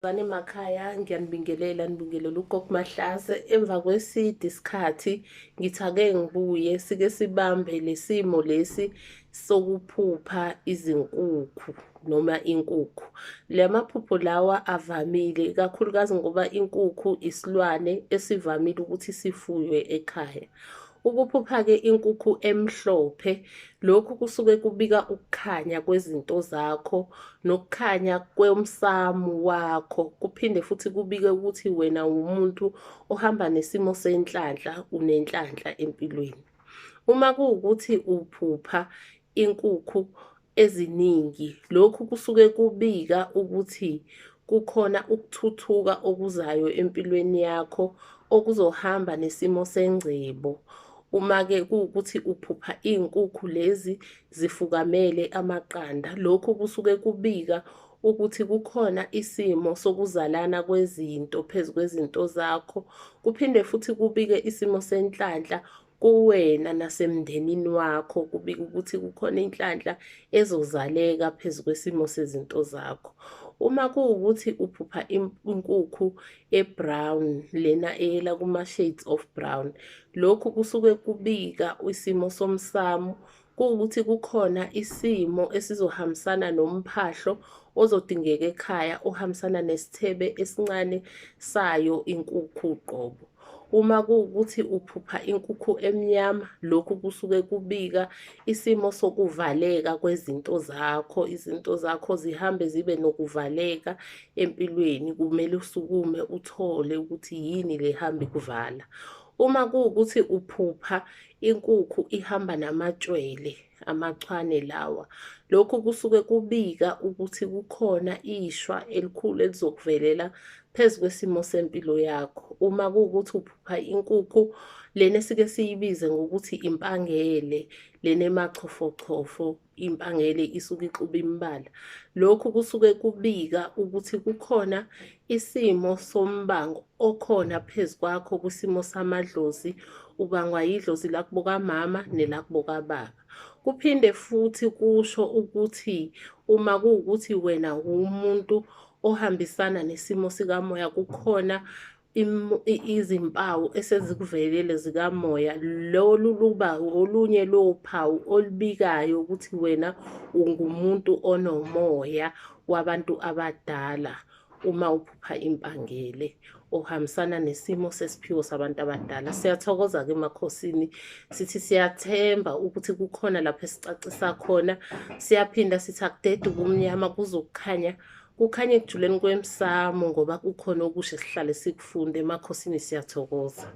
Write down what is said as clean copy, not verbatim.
Zane emakhaya, ngiyanibingelela, nibingelela uGogo Mahlase. Emva kweside isikhathi ngithi ake ngibuye sike sibambe le simo lesi sokuphupha izinkukhu noma inkukhu. La maphupho lawa avamile, ikakhulukazi ngoba inkukhu isilwane esivamile ukuthi sifuywe ekhaya. Ukuphupha-ke inkukhu emhlophe, lokhu kusuke kubika ukukhanya kwezinto zakho nokukhanya kwemsamu wakho. Kuphinde futhi kubike ukuthi wena uwumuntu ohamba nesimo senhlanhla, unenhlanhla empilweni. Uma kuwukuthi uphupha inkukhu eziningi, lokhu kusuke kubika ukuthi kukhona ukuthuthuka okuzayo empilweni yakho okuzohamba nesimo sengcebo. Uma-ke kuwukuthi uphupha iy'nkukhu lezi zifukamele amaqanda, lokhu kusuke kubika ukuthi kukhona isimo sokuzalana kwezinto phezu kwezinto zakho. Kuphinde futhi kubike isimo senhlanhla kuwena nasemndenini wakho, kubika ukuthi kukhona inhlanhla ezozaleka phezu kwesimo sezinto zakho. Uma kuwukuthi uphupha inkukhu e-brown, lena eyela kuma-shades of brown, lokhu kusuke kubika isimo somsamo, kuwukuthi kukhona isimo esizohambisana nomphahlo ozodingeka ekhaya, ohambisana nesithebe esincane sayo inkukhu uqobo. Uma kuwukuthi uphupha inkukhu emnyama, lokhu kusuke kubika isimo sokuvaleka kwezinto zakho. Izinto zakho zihambe zibe nokuvaleka empilweni, kumele usukume uthole ukuthi yini le hamba ikuvala. Uma kuwukuthi uphupha inkukhu ihamba namatshwele, amachwane lawa, lokhu kusuke kubika ukuthi kukhona ishwa elikhulu elizokuvelela phezu kwesimo sempilo yakho. Uma kuwukuthi uphupha inkukhu lena esike siyibize ngokuthi impangele, lena emachofochofo, impangele isuke ixuba imibala, lokhu kusuke kubika ukuthi kukhona isimo sombango okhona phezu kwakho kwisimo samadlozi, ubangwa yidlozi lakubo kamama nelakubo kababa. Kuphinde futhi kusho ukuthi uma kuwukuthi wena uwumuntu ohambisana nesimo sikamoya, kukhona izimpawu esezikuvelele zikamoya. Lolu luba olunye lophawu olubikayo ukuthi wena ungumuntu onomoya wabantu abadala uma uphupha impangele ohambisana nesimo sesiphiwo sabantu abadala. Siyathokoza-ke emakhosini, sithi siyathemba ukuthi kukhona lapho esicacisa khona. Siyaphinda sithi akudede ubumnyama, kuzokukhanya, kukhanye ekujuleni kwemsamo ngoba kukhona okusha esihlale sikufunda emakhosini. Siyathokoza.